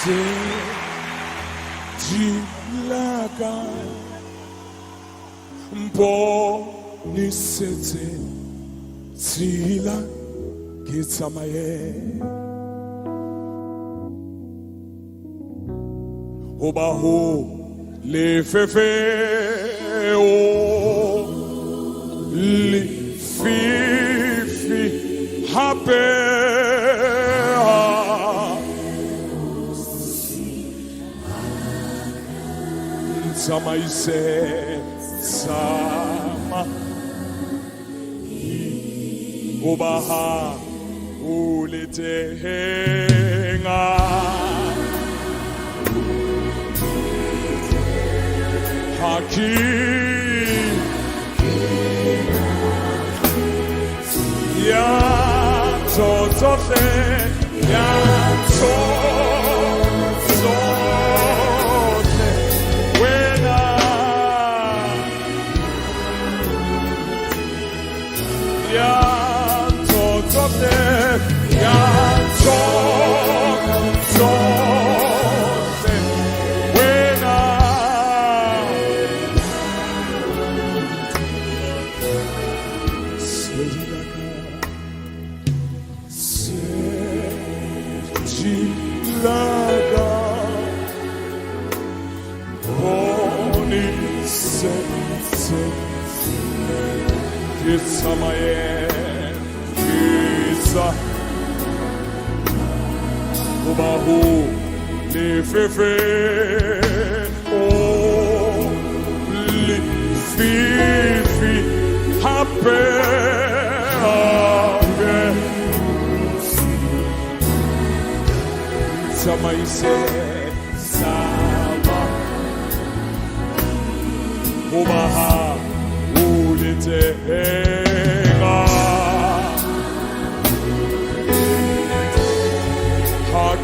Sedi la ka mponisetse tsela ke tsamaye hoba ho lefefe o lefifi hape tsamaise tsama hoba ha o le teng ha ke ya tsohle ya tsohle wena ya tsohle ya tsohle wena. Sedi la ka, sedi la ka, ponisetse ke tsamaye ke tsa hoba ho lefefe o lefifi hape hape tsamaise tsama hoba ha o le teng ha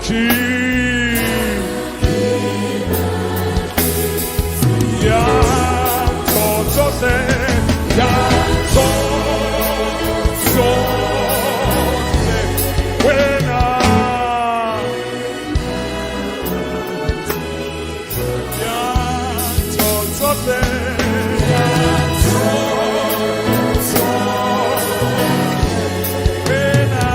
ke ya tsohle ya tsohle wena ya tsohle ya tsohle wena.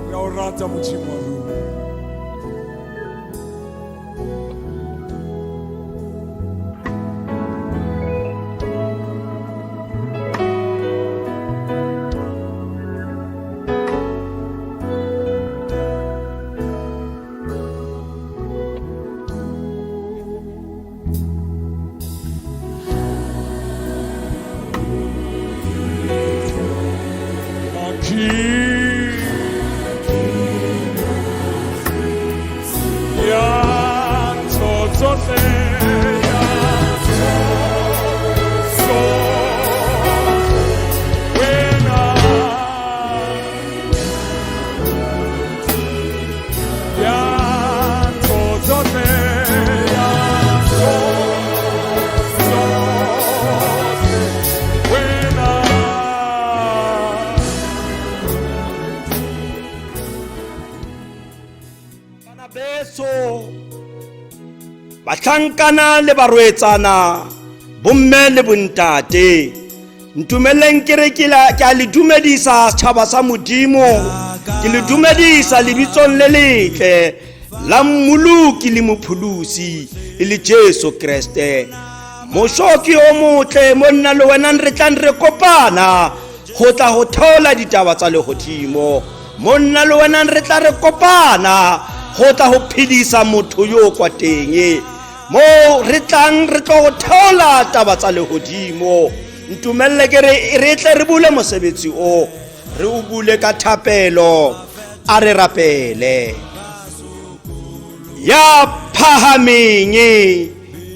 Re a o rata Modimo wa rona. Aki ya tsohle ya tsohle wena ya tsohle ya tsohle wena. Bana beso, bahlankana le barwetsana, bomme le bontate, ntumeleng ke re ke a le dumedisa setšhaba sa Modimo, ke le dumedisa lebitsong le letle la Mmoloki le Mopholosi e le Jesu Kreste. Moso ke o motle mo nna le wena re tlang re kopana go tla go theola ditaba tsa legodimo. Mo nna le wena re tla re kopana go tla go phedisa motho yo kwa teng. Mo re tlang re tlo go theola taba tsa legodimo. Ntumelle ke re re tle re bule mosebetsi o, re o bule ka thapelo, a re rapele. Ya phahameng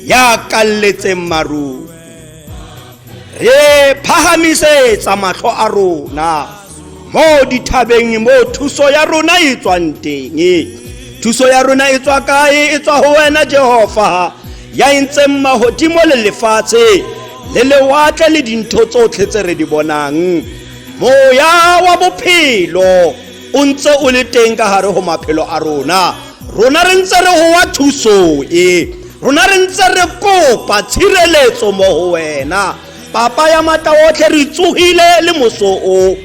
ya kalletseng marung. Re phahamisetsa mahlo a rona mo dithabeng mo thuso ya rona e tswang teng. Thuso ya rona e tswa kae? E tswa ho wena Jehova, ya entseng mahodimo le lefatshe le lewatle le dintho tsotlhe tse re di bonang. Moya wa bophelo o ntse o le teng ka hare ho maphelo a rona. Rona re ntse re howa thuso e, rona re ntse re kopa tshireletso mo ho wena. Papa ya matla otlhe, re tsohile le moso o,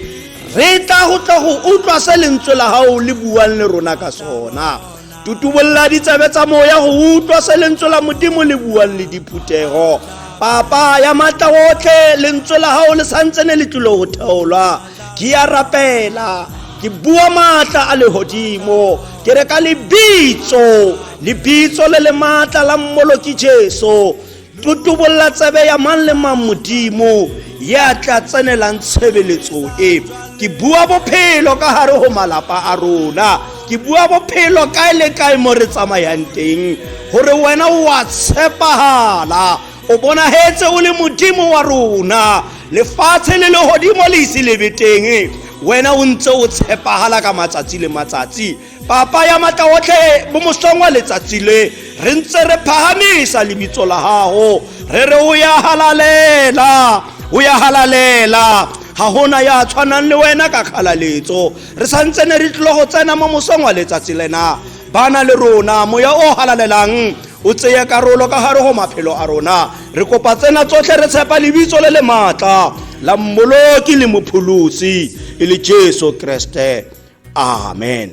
re tla go tla go utlwa se lentswe la gago le buang le rona ka sona. Tutubolla ditsebe tsa moya go utlwa se lentswe la Modimo le buang le diphuthego. Papa ya matla otlhe, lentswe la gago le santsene le tlile go theolwa. Ke ya rapela, ke bua maatla a lehodimo, ke re ka lebitso, lebitso le le maatla la Mmoloki Jesu, tutubolla tsebe ya mang le mang Modimo ya tla tsenelang tshebeletso e. Ke bua bophelo ka hare ho malapa a rona, ke bua bophelo kae le kae mo re tsamayang teng, gore wena o a tshepahala, o bonahetse o le Modimo wa rona. Lefatshe le lehodimo le ise le be teng, wena o ntse o tshepahala ka matsatsi le matsatsi. Papa ya matla otlhe, mo mosong wa letsatsi le re ntse re phahamisa lebitso la gago, re re o ya halalela, o ya halalela, ga gona ya tshwanang le wena ka kgalaletso. Re santse ne re tlile go tsena mo mosong wa letsatsi lena, bana le rona moya o halalelang o tseye karolo ka gare go maphelo a rona. Re kopa tsena tsotlhe re tshepa lebitso le le maatla la Mmoloki le Mopholosi e le Jesu Kriste, amen.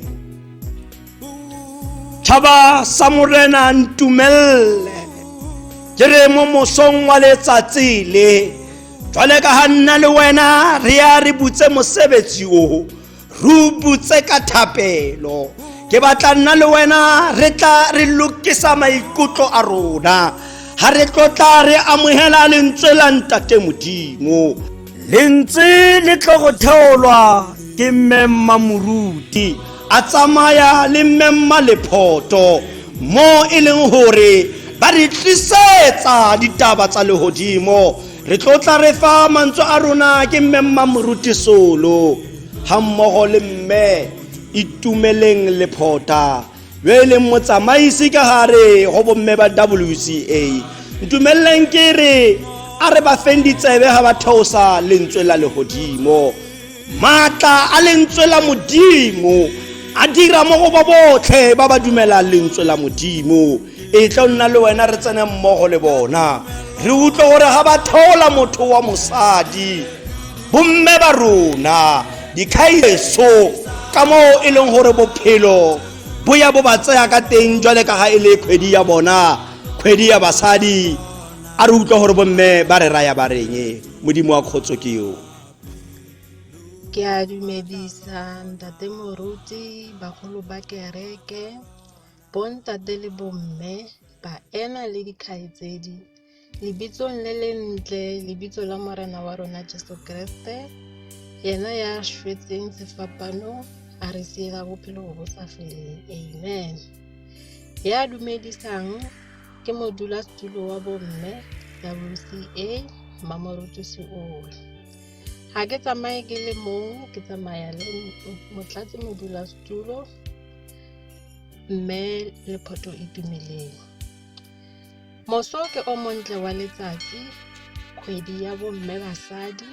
Tšhaba sa Morena, ntumelle ke re mo mosong wa letsatsi le, jwale ka ga nna le wena re ya re butse mosebetsi o, re o butse ka thapelo. Ke batla nna le wena re tla re lokisa maikutlo a rona ga re tlotla re amohela lentswe la Ntate Modimo. Lentswe le tlo go theolwa ke mmemma moruti a tsamaya le mmemma lephoto, mo e leng gore ba re tlisetsa ditaba tsa lehodimo. Re tlotla re fa mantswe a rona ke mmemma moruti Solo ga mmogo le mme Itumeleng Lephota, yo e leng motsamaisi ka gare go bomme ba WCA. Ntumeleleng ke re a re ba feng ditsebe ga ba theosa lentswe la legodimo. Maatla a lentswe la Modimo a dira mo go ba botlhe ba ba dumelang lentswe la Modimo. E tlo nna le wena re tsene mmogo le bona, re utlwe gore ga ba theola motho wa mosadi, bomme ba rona dikgaeso, ka moo e leng gore bophelo bo ya bo ba tsaya ka teng, jwale ka ga e le kgwedi ya bona, kgwedi ya basadi. A re utlwe gore bomme ba re raya ba reng. Modimo wa kgotso ke yo. Ke a dumedisa ntate moruti, bagolo ba kereke, bontate le bomme, baena le dikgaitsedi, lebitsong le lentle, lebitso la Morena wa rona Jesu Kriste, yena ya shwetseng sefapanong a re siela bophelo bo bo sa feleng. Amen. Ya dumedisang ke modulasetulo wa bomme WCA, Mmamoruti Seolo. Ga ke tsamaye ke le mong, ke tsamaya le motlatsi modulasetulo mme Lephoto Itumeleng. Moso ke o montle wa letsatsi, kgwedi ya bomme basadi,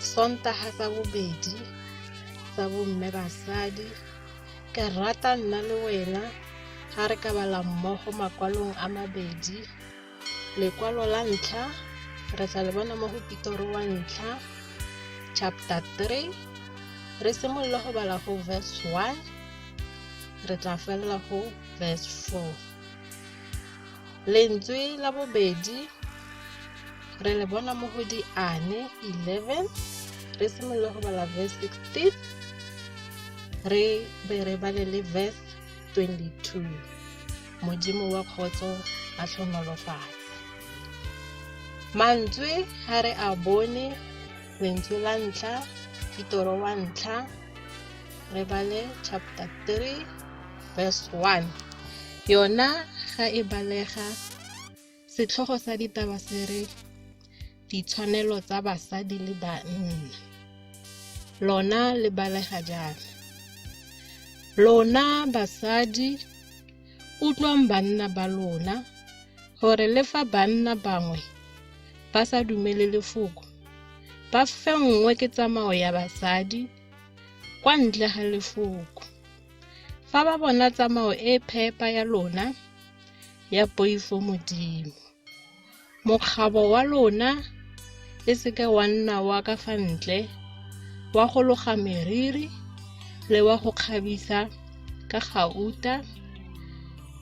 Sontaga sa bobedi sa bomme basadi. Ke rata nna le wena ga re ka bala mmogo makwalong a mabedi. Lekwalo la ntlha re tla le bona mo go Petoro wa ntlha chapter 3, re simolola go bala go verse 1, re tla felela go verse 4. Lentswe la bobedi re le bona mo go Diane 11, re simolola go bala verse 16, re be re bale le verse 22. Modimo wa kgotso a tlhonolofatse. Mantswe ga re a bone, lentswe la ntlha, Petoro wa ntlha, re bale chapter 3 verse 1. Yona ga e balega setlhogo sa ditaba se re ditshwanelo tsa basadi le banna. Lona le balega jaana. Lona basadi utlwang banna ba lona gore le fa banna bangwe ba sa dumele lefoko ba fenngwe ke tsamao ya basadi kwa ntle ga lefoko. Fa ba bona tsamao e phepa ya lona ya poifo Modimo, mokgabo wa lona e seke wa nna wa ka fa ntle wa go loga meriri le wa go kgabisa ka gauta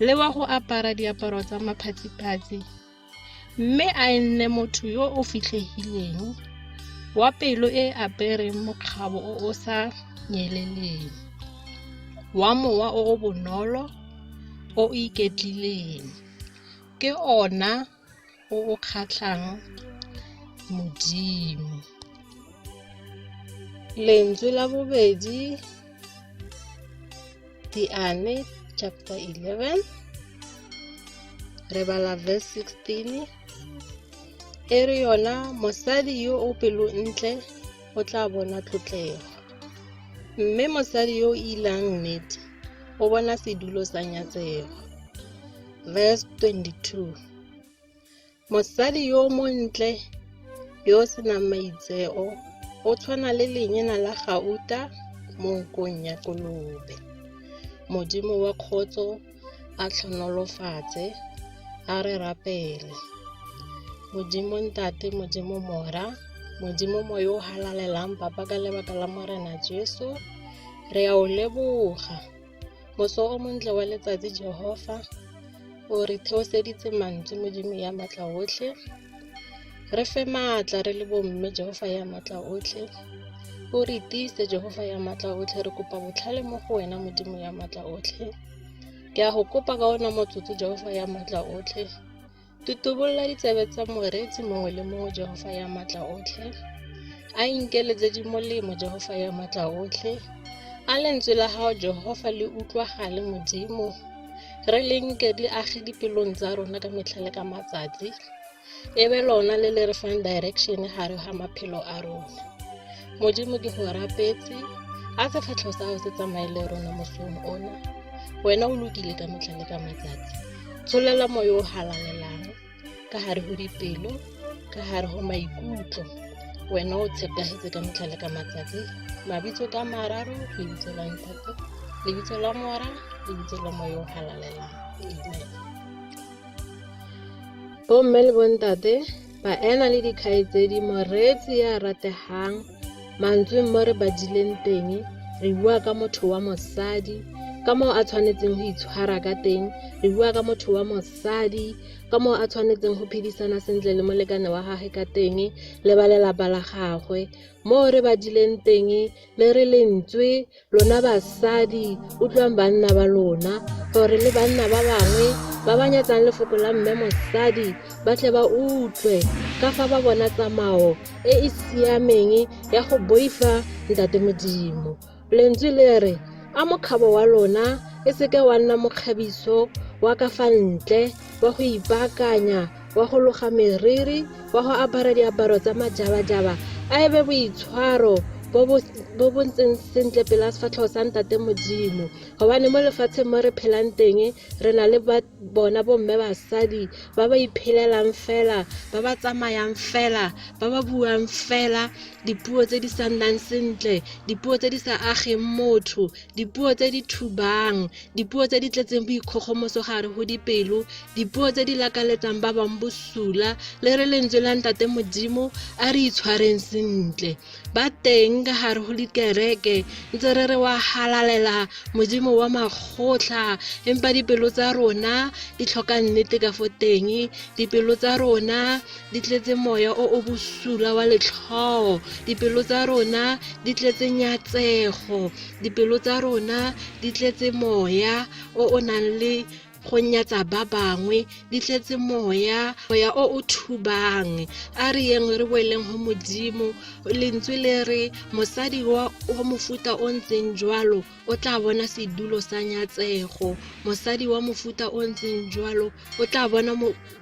le wa go apara diaparo tsa maphatsiphatsi mme a e nne motho yo o fitlhegileng wa pelo e apereng mokgabo o o sa nyeleleng wa mowa o o bonolo o o iketlileng ke ona o o kgatlhang Modimo. Lentswe la bobedi Diane chapter 11 re bala verse 16 e re yona mosadi yo o pelontle o tla bona tlotlego mme mosadi yo o ilang nnete o bona sedulo sa nyatsego. Verse 22 Mosadi yo montle yo o senang maitseo o tshwana le lenyena la gauta mo nkong ya kolobe. Modimo wa kgotso a tlhonolofatse a re rapele. Modimo Ntate, Modimo Mora, Modimo Moya o halalelang Papa ka lebaka la Morena Jesu, re a o leboga. Moso o montle wa letsatsi Jehofa, o re theoseditse mantswe Modimo ya maatla otlhe. Re fe maatla re le bomme Jehofa ya maatla otlhe. O re tiise Jehofa ya maatla otlhe, re kopa botlhale mo go wena Modimo ya maatla otlhe. Ke a go kopa ka ona motsotso Jehofa ya maatla otlhe. Tutubolola ditsebe tsa moreetsi mongwe le mongwe Jehofa ya maatla otlhe. A inkele tse di molemo Jehofa ya maatla otlhe. A lentswe la gago Jehofa le utlwagale Modimo. Re le nke di age dipelong tsa rona ka metlha le ka matsatsi. E be lona le le re fang direction gare ga maphelo a rona. Modimo ke go rapetse, a sefatlhego sa gago se tsamaye le rona mosong ona. Wena o lokile ka metlha le ka matsatsi. Tsholela moya o halalelang ka gare go dipelo, ka gare go maikutlo. Wena o tshepagetse ka metlha le ka matsatsi. Mabitso ka mararo, lebitso la Ntate, lebitso la Mora, lebitso la moya o halalelang. Amen. Bomme le bontate, baena le dikgaitsedi, moreetsi ya rategang, mantswe mo re badileng teng, re bua ka motho wa mosadi, ka moo a tshwanetseng go itshwara ka teng, re bua ka motho wa mosadi, ka moo a tshwanetseng go phedisana sentle le molekane wa gagwe ka teng, le ba lelapa la gagwe. Mo re badileng teng, le re lentswe lona basadi utlwang banna ba lona gore le banna ba bangwe ba ba nyatsang lefoko la mme mosadi ba tle ba utlwe ka fa ba bona tsamao e e siameng ya go boifa ntate modimo lentswe le re a mokgabo wa lona e seke wa nna mokgabiso wa ka fa ntle wa go ipaakanya wa go loga meriri wa go apara diaparo tsa majabajaba a e be boitshwaro bo bo ntseng sentle pela sefatlhego sa ntate modimo gobane mo lefatsheng mo re phelang teng re na le bona bomme basadi ba ba iphelelang fela ba ba tsamayang fela ba ba buang fela dipuo tse di sa nnang sentle dipuo tse di sa ageng motho dipuo tse di thubang dipuo tse di tletseng boikgogomoso gare go dipelo dipuo tse di lakaletsang ba bangwe bosula le re lentswe la ntate modimo a re itshwareng sentle ba teng ka gare go dikereke ntse re re wa halalela modimo wa makgotlha empa dipelo tsa rona di tlhoka nnete ka fo teng dipelo tsa rona di tletse moya o o bosula wa letlhoo dipelo tsa rona di tletse nyatsego dipelo tsa rona di tletse moya o o nang le go nyatsa ba bangwe, di tletse moya, moya o o thubang. A re yeng re boeleng go Modimo. Lentswe le re mosadi wa mofuta o ntseng jwalo o tla bona sedulo sa nyatsego. Mosadi wa mofuta o ntseng jwalo o tla bona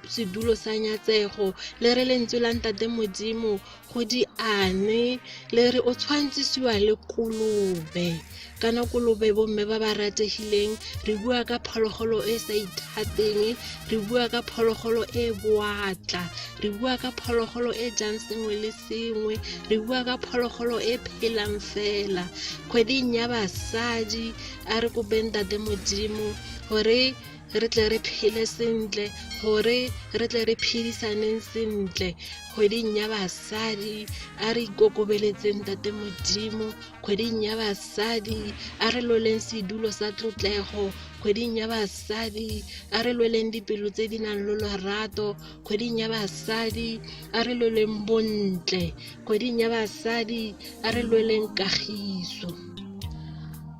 sedulo sa nyatsego. Le re lentswe la Ntate Modimo go diane le re o tshwantshisiwa le kolobe. Kana kolobe, bomme ba ba rategileng, re bua ka phologolo e sa ithateng, re bua ka phologolo e boatla, re bua ka phologolo e jang sengwe le sengwe, re bua ka phologolo e phelang fela. Kgweding ya basadi, a re kopeng Ntate Modimo gore re tle re phele sentle, gore re tle re phedisaneng sentle. Kgweding ya basadi, a re ikokobeletseng Ntate Modimo. Kgweding ya basadi, a re lweleng sedulo sa tlotlego. Kgweding ya basadi, a re lweleng dipelo tse di nang le lorato. Kgweding ya basadi, a re lweleng bontle. Kgweding ya basadi, a re lweleng kagiso.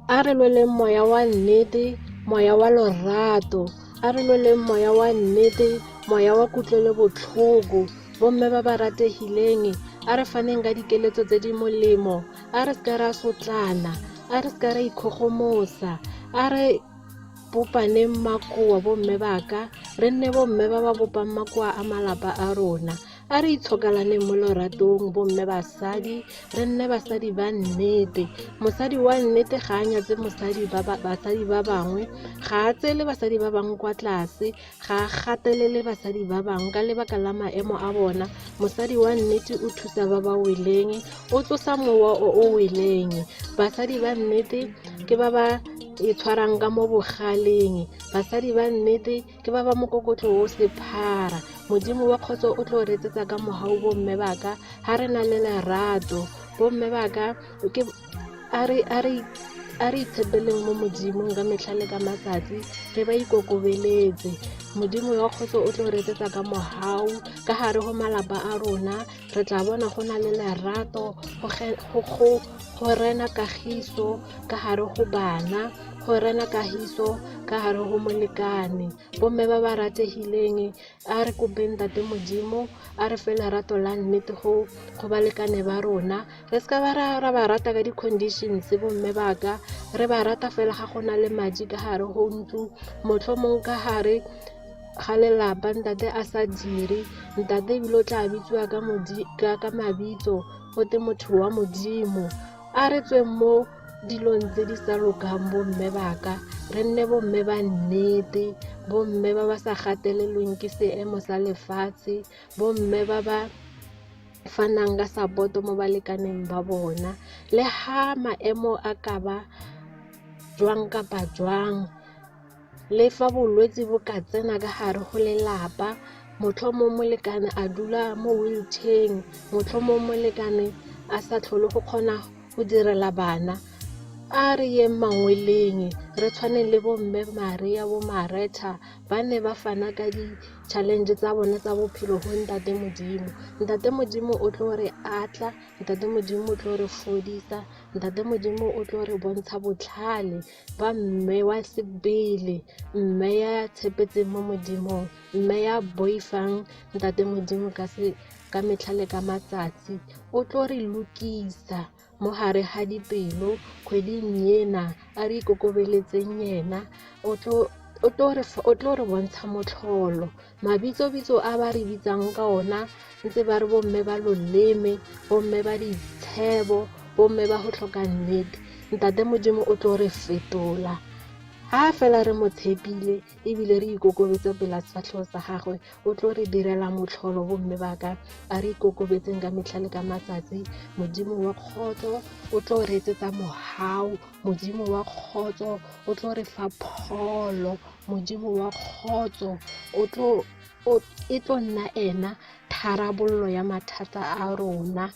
A re lweleng moya wa nnete, moya wa lorato. A re lweleng moya wa nnete, moya wa kutlwelobotlhoko. Bomme ba ba rategileng, a re faneng ka dikeletso tse di molemo. A re seka ra sotlana, a re seka ra ikgogomosa, a re bopaneng makoa, bomme baka, re nne bomme ba ba bopang makoa a malapa a rona. A re itshokalaneng mo loratong, bomme basadi, re nne basadi ba nnete. Mosadi wa nnete ga a nyatse mosadi ba basadi ba bangwe, ga a tseele basadi ba bangwe kwa tlase, ga a gatelele basadi ba bangwe ka lebaka la maemo a bona. Mosadi wa nnete o thusa ba ba weleng, o tlosa mowa o o weleng. Basadi ba nnete ke ba ba itshwarang ka mo bogaleng. Basadi ba nnete ke ba ba mokokotlo o sephara. Modimo wa kgotso o tlo re etsetsa ka mohau, bomme baka, ha re na le lerato. Bomme baka, ke a re a re a re itshepeleng mo Modimong ka metlha le ka matsatsi, re ba ikokobeletse. Modimo wa kgotso o tlo re etsetsa ka mohau ka gare go malapa a rona. Re tla bona go na le lerato, go rena kagiso ka gare go bana, go rena kagiso ka gare go molekane. Bomme ba ba rategileng, a re kopeng Ntate Modimo a re fe lerato la nnete go balekane ba rona. Re seka ba ra ba rata ka di-conditions, bomme baka. Re ba rata fela ga go na le madi ka gare go ntlo, motlhomong ka gare ga lelapa ntate a sa dire. Ntate ebile o tla bitsiwa ka mabitso gote motho wa Modimo. A re tsweng mo dilong tse di sa lokang, bomme baka, re nne bomme ba nnete, bomme ba ba sa gatelelweng ke seemo sa lefatshe, bomme ba ba fanang ka support mo balekaneng ba bona. Le ha maemo a ka ba jwang kapa jwang, le fa bolwetse bo ka tsena ka gare go lelapa, motlhomong molekane a dula mo wheelchair, motlhomong molekane a sa tlhole go kgona go direla bana, a re yeng mangweleng, re tshwaneng le bomme Maria, bo Maretha, ba ne ba fana ka di-challenge tsa bona tsa bophelo go Ntate Modimo. Ntate Modimo o tlo re atla, Ntate Modimo o tlo re fodisa, Ntate Modimo o tlo re bontsha botlhale ba mme wa sebele, mme ya tshepetseng mo Modimong, mme ya boifang Ntate Modimo ka metlha le ka matsatsi. O tlo re lokisa mo gare ga dipelo kgweding ena. A re ikokobeletseng yena, o tlo re bontsha motlholo. Mabitsobitso a ba re bitsang ka ona ntse ba re bomme ba loleme, bomme ba ditshebo, bomme ba go tlhoka nnete, Ntate Modimo o tlo re fetola ha fela re mo tshepile ebile re ikokobetsa pela sefatlhego sa gagwe. O tlo re direla motlholo, bomme baka. A re ikokobetseng ka metlha le ka matsatsi. Modimo wa kgotso o tlo re etsetsa mohau. Modimo wa kgotso o tlo re fa pholo. Modimo wa kgotso e tlo nna ena tharabollo ya mathata a rona.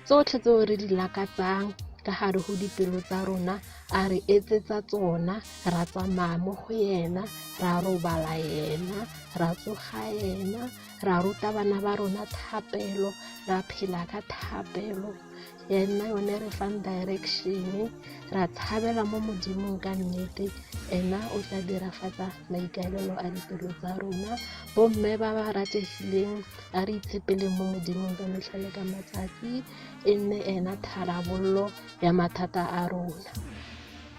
Tsotlhe tseo re di lakatsang ka gare go dipelo tsa rona, a re etsetsa tsona. Ra tsamaya mo go yena, ra robala yena, ra tsoga yena, ra ruta bana ba rona thapelo, ra phela ka thapelo. Ya nna yone re fang direction, ra tshabela mo Modimong ka nnete, ena o tla dirafatsa maikaelelo a dipelo tsa rona. Bomme ba ba rategileng, a re itshepeleng mo Modimong ka metlha le ka matsatsi, e nne ena tharabollo ya mathata a rona.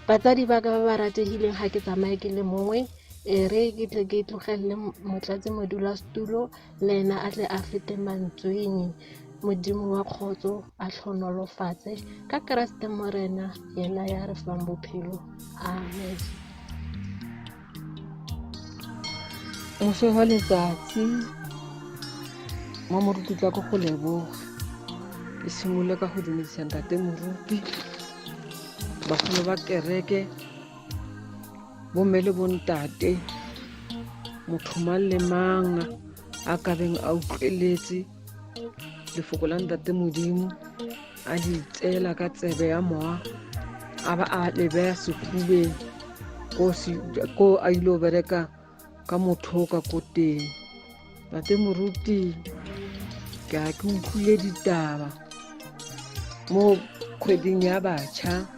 Batsadi ba ka ba ba rategileng, ga ke tsamaye ke le mongwe, e re ke tle ke tlogelele motlatsi modulasetulo le ena a tle a fete mantsweng. Modimo wa kgotso a tlhonolofatse ka Keresete Morena, yena ya re fang bophelo. Amen. Moso wa letsatsi mo moruti tla ko go leboga. Ke simolole ka go dumedisa ntate moruti, bagolo ba kereke, bomme le bontate, motho mang le mang a kabeng a utlweletse lefoko la ntate Modimo, a di tseela ka tsebe ya mowa, a ba a le beya sefubeng ko a ile go bereka ka motho o ka ko teng. Ntate moruti, ke a ke utlwile ditaba mo kgweding ya batjha,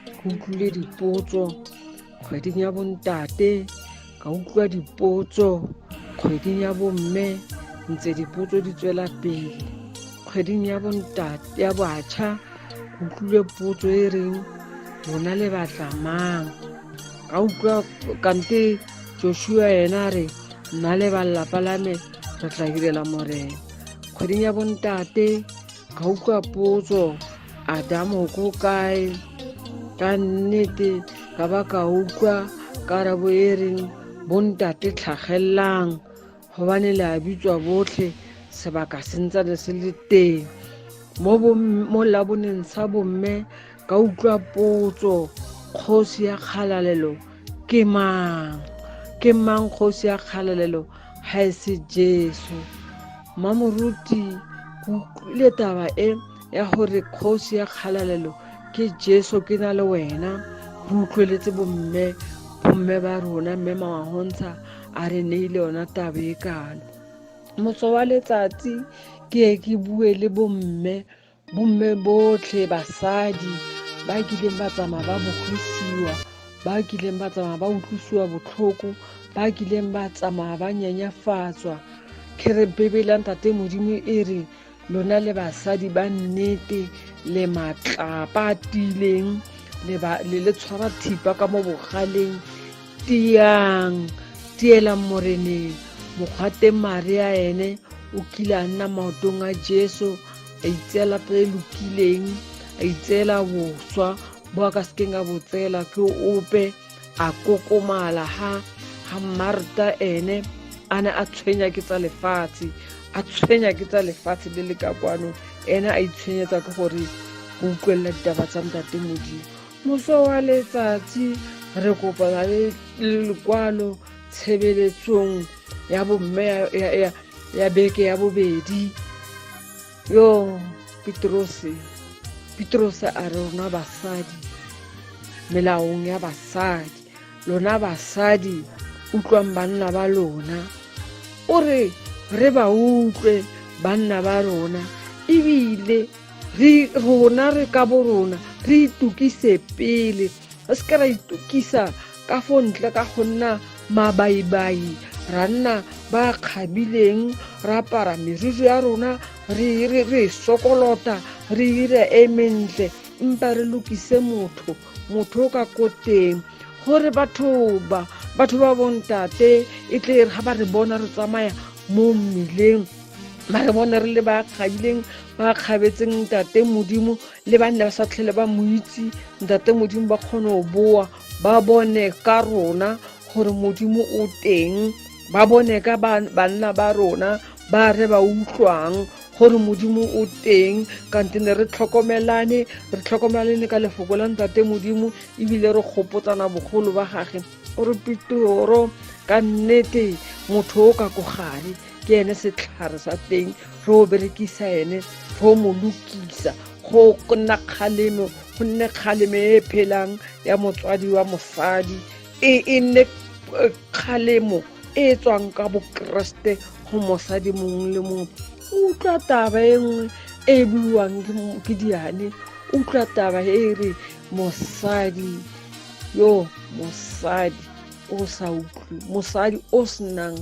ke utlwile dipotso kgweding ya bontate, ka utlwa dipotso kgweding ya bomme, ntse dipotso di tswela pele. Kgweding ya bontate ya batjha ke utlwile potso e reng lona le batla mang, ka utlwa kante Joshua ena a re nna le ba lelapa la me re tla direla Morena. Kgweding ya bontate ka utlwa potso Adamo ko kae, ka nnete ka ba ka utlwa karabo e reng bontate tlhagelelang, gobane le a bitswa botlhe, sebaka se ntsane se le teng. Mo laboneng sa bomme ka utlwa potso kgosi ya kgalalelo ke mang, ke mang kgosi ya kgalalelo ga e se Jesu. Mmamoruti, ke utlwile taba e ya gore kgosi ya kgalalelo ke Jesu, ke na le wena. Re utlweletse bomme, bomme ba rona, mme Mawahontsha a re neile yona taba e kalo. Moso wa letsatsi ke ye ke bue le bomme, bomme botlhe, basadi ba kileng ba tsamaya ba bogisiwa, ba kileng ba tsamaya ba utlwisiwa botlhoko, ba kileng ba tsamaya ba nyenyefatswa. Ke re Bibele ya Ntate Modimo e re lona le basadi ba nnete, le matlapa a tiileng, le tshwara thipa ka mo bogaleng. Tiang, tielang Moreneng. Mokgwateng Maria ene o kile a nna maotong a Jesu, a itseela tse lokileng, a itseela boswa bo a ka sekeng a bo tseela ke ope, a kokomala ha ha Marta ene a ne a tshwenya ke tsa lefatshe, a tshwenya ke tsa lefatshe le le ka kwano, ene a itshwenyetsa ke gore go utlwelela ditaba tsa Ntate Modimo. Moso wa letsatsi re kopana le lekwalo tshebeletsong ya bomme ya beke ya bobedi. Yo Petrose a re rona basadi, melaong ya basadi, lona basadi utlwang banna ba lona. O re re ba utlwe banna ba rona, ebile re rona re ka bo rona re itukise pele, re se ka ra itukisa ka fo ntle ka go nna mabaibai, ra nna ba kgabileng, ra apara meriri ya rona re sokolota, re ire e mentle, empa re lokise motho, motho o ka ko teng, gore batho ba bontate e tle re ga ba re bona re tsamaya mo mmileng, ba re bone re le ba kgabileng, ba kgabetseng Ntate Modimo, le ba nne ba sa tlhele ba mo itse Ntate Modimo, ba kgone go boa ba bone ka rona gore Modimo o teng, ba bone ka banna ba rona ba re ba utlwang gore Modimo o teng. Kante ne re tlhokomelane, re tlhokomelane ka lefoko la Ntate Modimo, ebile re gopotsana bogolo ba gage. O re Petoro, ka nnete motho o ka ko gare ke ene setlhare sa teng, re o berekisa ene, re o mo lokisa, go nna kgalemo, go nne kgalemo e phelang ya motswadi wa mosadi, e nne kgalemo e tswang ka bokeresete go mosadi mongwe le mongwe. Utlwa taba e nngwe e buiwang ke diane utlwa taba e re mosadi yo mosadi o sa utlwe mosadi o senang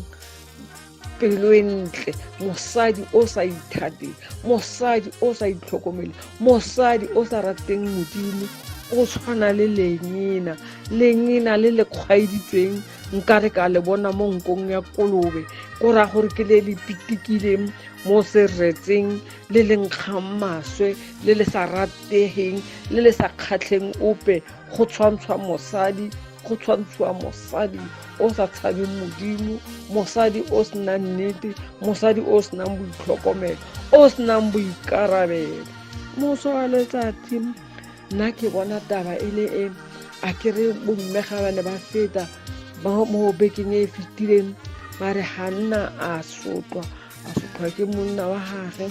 pelo e ntle mosadi o sa ithateng mosadi o sa itlhokomele mosadi o sa rateng modimo o tshwana le lengena lengena le le kgwaeditsweng nka re ka le bona mo nkong ya kolobe ko raya gore ke le le pitikileng mo seretseng le le nkgang maswe le le sa rategeng le le sa kgatlheng ope go tshwantshwa mosadi go tshwantshiwa mosadi o sa tshabeng modimo mosadi o senang nnete mosadi o senang boitlhokomelo o senang boikarabelo moso wa letsatsi nna ke bona taba e le e a ke re bomme ga ba ne ba feta mo bekeng e e fetileng ba re ga nna a sotlwa a sotlwa ke monna wa gage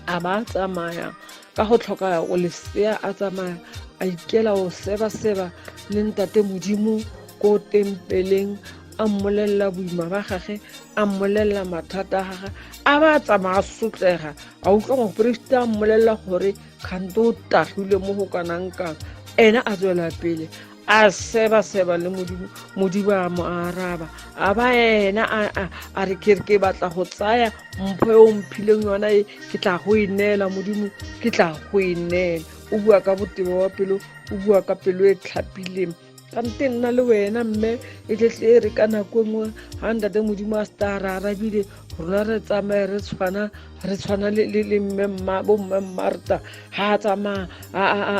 a ba tsamaya ka go tlhoka o lesea a tsamaya a ikela o seba-seba le ntate modimo ko tempeleng a mmolelela boima ba gage a mmolelela mathata a gage a ba a tsamaya a sotlega a utlwa moporesita a mmolelela gore kgante o tagilwe mo go kanang kang ene a tswela pele a seba-seba le modimo modimo a mo araba a ba ena a re ke re ke batla go tsaya mpho e o mphileng yona e ke tla go e neela modimo ke tla go e neela o bua ka botebo wa pelo o bua ka pelo e tlhapileng kante nna le wena mme e tletle e re ka nako e nngwe ga ntate modimo a seta a re arabile rona re tsamaye re tshwana re tshwana le mme mma bo mme mmarta ga a tsamaya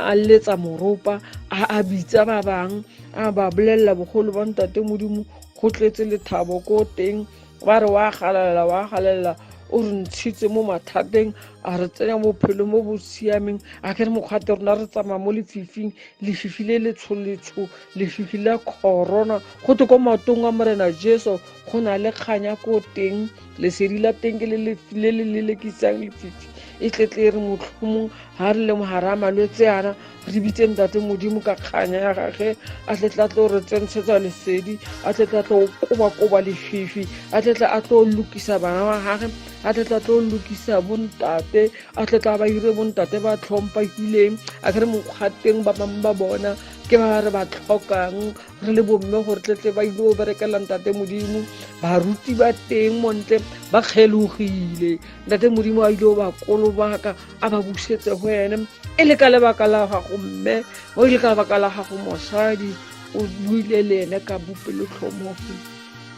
a letsa moropa a bitsa ba bang a ba bolelela bogolo ba ntate modimo go tletse lethabo ko teng ba re wa galalela wa galalela o re ntshitse mo mathateng a re tsenya bophelong bo bo siameng a ke re mokgwate rona re tsamaya mo lefifing lefifi le letsho-letsho lefifi la corona go te ko maotong a morena jesu go na le kganya ko teng lesedi la teng ke le le lelekisang lefifi e tletle e re motlhomong ga re le mogare a malwetse ana re bitse ntate modimo ka kganya ya gage a tletla tlo re tsentshetsa lesedi a tletla tlo kobakoba lefifi a tletla a tlo lokisa bana ba gage a tletla tlo lokisa bontate a tletla ba ire bontate ba tlhompakileng a kere mokgwateng ba bangwe ba bona ke ba re ba tlhokang re le bomme gore tletle ba ile go berekela ntate modimo baruti ba teng montle ba kgelogile ntate modimo a ile go ba kolobaka a ba busetse go ene e le ka lebaka la gago mme o ile ka lebaka la gago mosadi o buile le ene ka bopelotlhomogi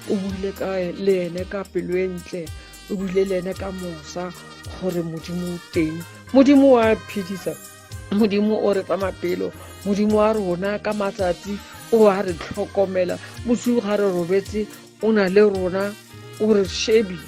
o buile ka le ene ka pelo e ntle o buile le ene ka mosa gore modimo o teng modimo wa phedisa modimo o re fa mapelo modimo wa rona ka matsatsi o a re tlhokomela bosigo ga re robetse o na le rona o re shebile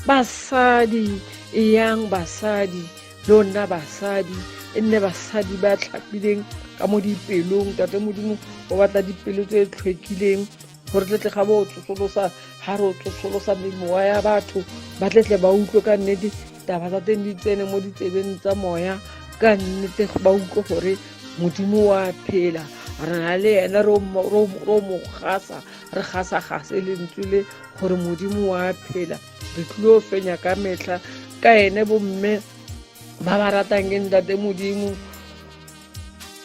basadi e yang basadi lo nna basadi e nne basadi ba tlhapileng ka mo dipelong tate modimo o batla dipelo tse tlhwekileng gore tletle ga bo tsosolosa ga re o tsosolosa memowa ya batho ba tletle ba utlwe ka nnete taba tsa teng di tsene mo ditsebeng tsa moya ka nnete ba utlwe gore modimo wa phela re na le ena ro mo gasa re gasa gase lentswe le gore modimo wa phela re tlilo fenya ka metlha ka ene bomme ba ba ratang ke ntate modimo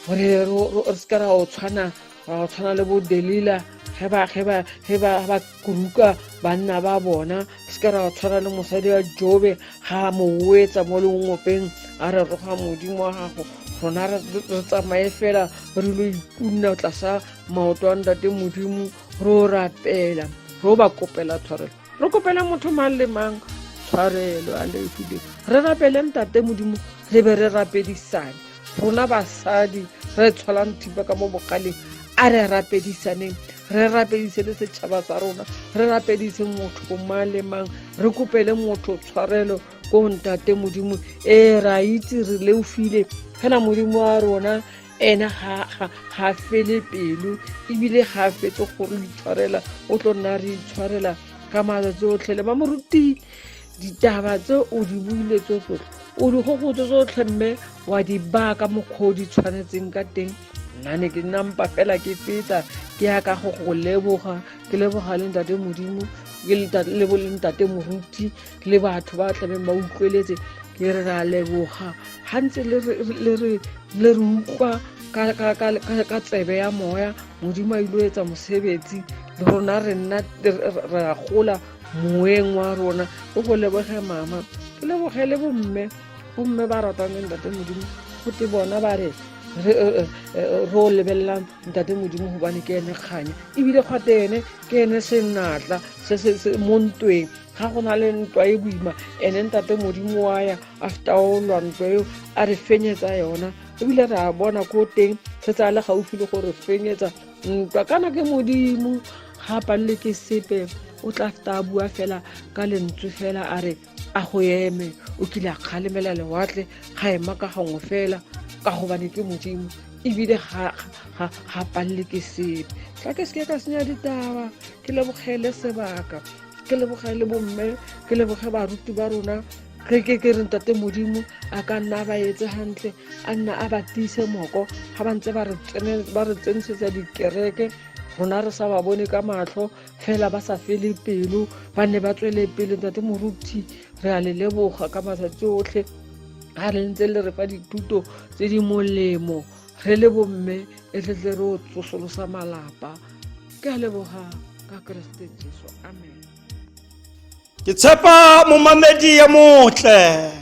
gore re se ka ra o tshwana ra go tshwana le bo delila ge ba ge ba ge ba ba kuruka banna ba bona se ka ra tshwana le mosadi wa jobe ga a mo wetsa mo lengopeng a re roga modimo wa gago rona re tsamaye fela re lo ikunna tlasa maoto a ntate modimo re o rapela re o ba kopela tshwarelo re kopela motho mang le mang tshwarelo a lefile re rapele ntate modimo re be re rapedisane rona basadi re tsholang thipa ka mo bogaleng a re rapedisaneng re rapedise le setšhaba sa rona re rapedise motho mang le mang re kopele motho tshwarelo ko ntate modimo ee ra itse re leofile fela modimo wa rona ena ga fele pelo ebile ga a fetse gore itshwarela o tlo nna re itshwarela ka matsatsi otlhe le ba moruti ditaba tse o di buile tso tsotlhe o di gogotse tsotlhe mme wa di baya ka mokgwa o di tshwanetseng ka teng nna ne ke nampa fela ke feta ke ya ka go go leboga ke leboga le ntate modimo ke le ntate moruti le batho ba tlabeng ba utlweletse Ke re ra leboga ga ntse le re utlwa ka tsebe ya moya. Modimo a ile etsa mosebetsi le rona, re nna re a gola moeng wa rona. Ke go leboge mama, ke leboge le bomme, bomme ba ratang ntate Modimo. Gote bona ba re re o lebelelang ntate Modimo gobane ke ene kganya, ebile gate ene ke ene senatla se mo ntweng. Ga go na le ntwa e boima, ene ntate Modimo wa ya after o lwa ntwa eo a re fenyetsa yona. Ebile re a bona ko teng setse a le gaufi le gore fenyetsa ntwa. Kana ke Modimo, ga a palele ke sepe, o tla feta a bua fela ka lentswe fela a re a go eme. O kile a kgalemela lewatle ga ema ka gangwe fela, ka gobane ke Modimo, ebile ga palele ke sepe. Tla ke seke ka senya ditaba, ke lebogele sebaka, ke lebogele bomme, ke leboge baruti ba rona. Ke re ntate Modimo a ka nna a ba etse hantle, a nna a ba tiise moko ga ba ntse ba re tsentshetsa dikereke, rona re sa ba bone ka matlho fela, ba sa fele pelo, ba nne ba tswele pele. Ntate moruti, re a le leboga ka matsatsi otlhe ga re ntse le re fa dithuto tse di molemo re le bomme, e tletle re o tsosolosa malapa. Ke a leboga ka Keresete Jesu, amen. Ke tshepa momamedi ya motle,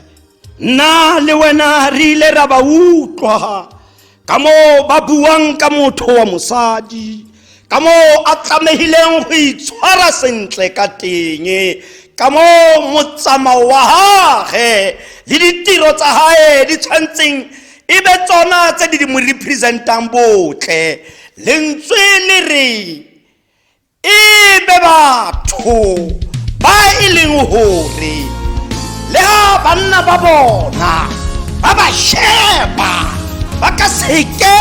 nna le wena re ile ra ba utlwa ka moo ba buang ka motho wa mosadi, ka moo a tlamehileng go itshwara sentle ka teng, ka moo motsamao wa gage le ditiro tsa gae di tshwantseng e be tsona tse di mo representang botle. Lentswe le re e be batho ba e leng hore le ha banna ba bona ba ba sheba, ba ka seke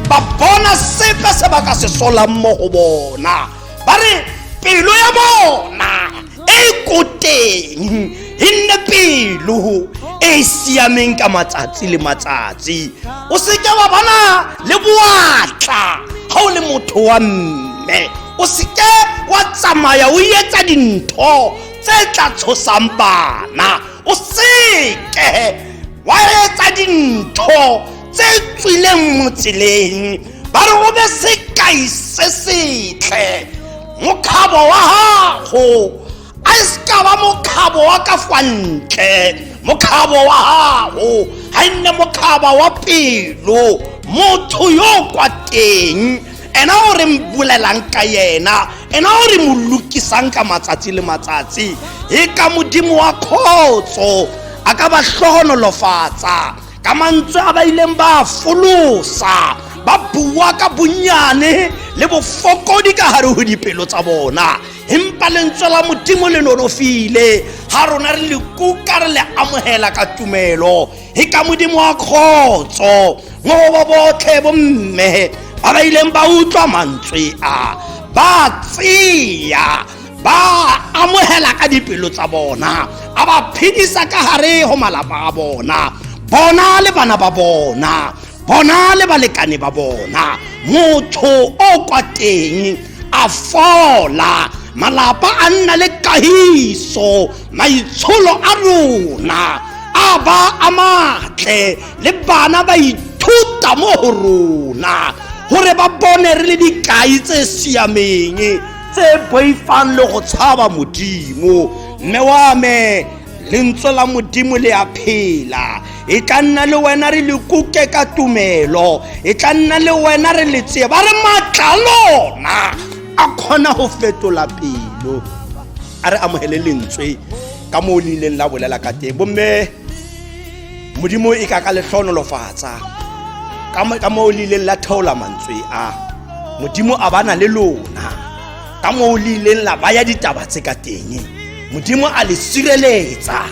ba bona sepe se ba ka se solang mo go bona. Ba re pelo ya bona e ko teng e nne pelo e siameng ka matsatsi le matsatsi. O seke wa bana le boatla ga o le motho wa mme, o seke wa tsamaya o etsa dintho tse tla tshosang bana, o seke wa etsa dintho tse tswileng mo tseleng. Ba re o be sekai se setle, mokgabo wa gago a se ka ba mokgabo wa ka fa ntle, mokgabo wa gago ga e nne mokgaba wa pelo. Motho yo kwa teng ena o re bolelang ka yena, ena o re mo lokisang ka matsatsi le matsatsi, e ka Modimo wa kgotso a ka ba hlohonolofatsa ka mantswe a ba ileng ba folosa, ba bua ka bonnyane le bofokodi ka gare go dipelo tsa bona. Empa lentswe la Modimo le nonofile, ga rona re le kuka re le amogela ka tumelo, e ka Modimo wa kgotso mo go botlhe bomme ba ba ileng ba utlwa mantswe a, ba tseya ba amogela ka dipelo tsa bona, a ba phedisa ka gare go malapa a bona, bona le bana ba bona, bona le balekane ba bona. Motho o kwa teng a fola, malapa a nna le kahiso, maitsholo a rona a ba a matle, le bana ba ithuta mo go rona gore ba bone re le dikai tse siameng tse boifang le go tshaba Modimo. Mme wa me, lentswe la Modimo le a phela, e tla nna le wena re le kuke ka tumelo, e tla nna le wena re le tseye. Ba re maatla lona a kgona go fetola pelo. A re amogele lentswe ka moo le ileng la bolela ka teng. Bomme, Modimo e ka ka lehlonolofatsa ka moo le ileng la theola mantswe a Modimo a bana le lona, ka moo le ileng la baya ditaba tse ka teng. Modimo a le sireletsa.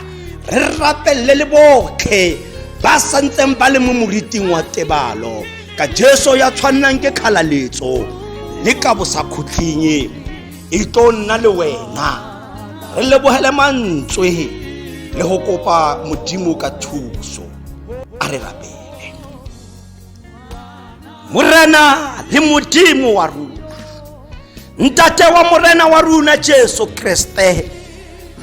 Re rapelele le botlhe ba santseng ba le mo moriting wa tebalo, ka Jesu ya tshwannang ke kgalaletso le ka bosakhutleng e tlo nna le wena. Re lebogele mantswe le go kopa Modimo ka thuso. A re rapele. Morena le Modimo wa rona, Ntate wa Morena wa rona Jesu Kriste,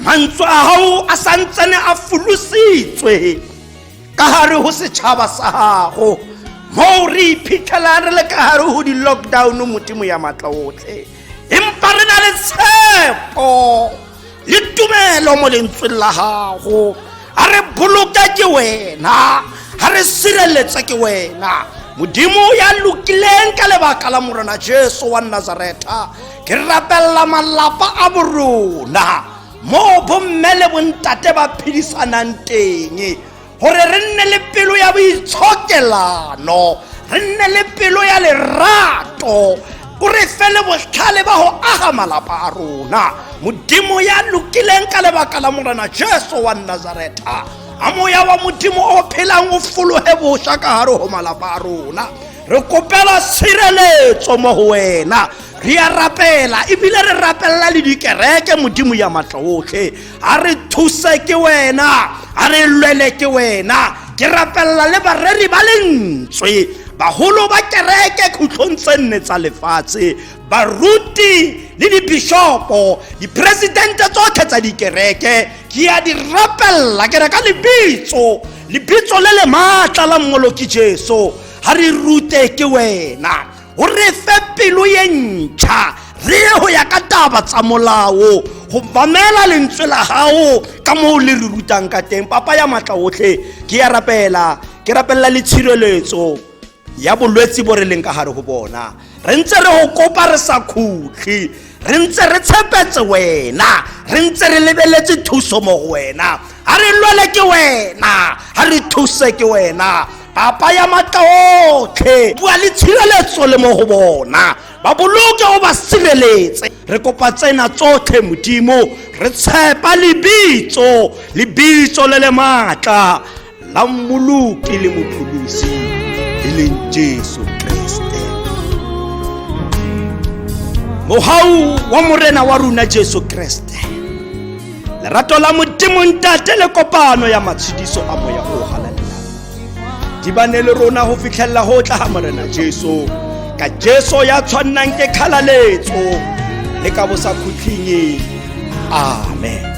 Mantswe a gago a santsane a folositswe ka gare go setšhaba sa gago moo re iphitlhelang re le ka gare go di-lockdown. Modimo ya maatla otlhe, empa re na le tshepo le tumelo mo lentsweng la gago. A re boloka ke wena, ga re sireletse ke wena, Modimo ya lokileng. Ka lebaka la Morena Jesu wa Nazaretha, ke rapelela malapa a borona moo bomme le bontate ba phedisanang teng, gore re nne le pelo ya boitshokelano, re nne le pelo ya lerato. O re fe le botlhale ba go aga malapa a rona, Modimo ya lokileng. Ka lebaka la Morena Jesu wa Nazaretha, a moya wa Modimo o phelang o fologe bošwa ka gare go malapa a rona. Re kopela tshireletso mo go wena. Re a rapela ebile re rapelela le dikereke. Modimo ya maatla otlhe, a re thuse ke wena, a re lwele ke wena. Ke rapelela le bareri ba lentswe, bagolo ba kereke khutlhong tse nne tsa lefatshe, baruti le dibishopo, dipresidente tsotlhe tsa dikereke. Ke ya di rapelela, ke re ka lebitso le le maatla la Mmoloki Jesu, ga re rute ke wena, o re fe pelo ye ntšha, re ye go ya ka taba tsa molao, go mamela lentswe la gago ka moo le re rutang ka teng. Papa ya maatla otlhe, ke ya rapela, ke rapelela le tshireletso ya bolwetsi bo re leng ka gare go bona. Re ntse re go kopa re sa khutlhe, re ntse re tshepetse wena, re ntse re lebeletse thuso mo go wena. A re lwele ke wena, a re thuse ke wena, Papa ya maatla otlhe. Bua le tshireletso le mo go bona, ba boloke, o ba sireletse. Re kopa tsena tsotlhe, Modimo, re tshepa lebitso le le maatla la Mmoloki le Mopholosi, e leng Jesu Kreste. Mohau wa Morena wa rona Jesu Kreste, lerato la Modimo Ntate le kopano ya matshediso a Moya o Halalelang di bane le rona go fitlhelela go tla ga Morena Jesu. Ka Jesu ya tshwannang ke kgalaletso le ka bosakhutlhing. Amen.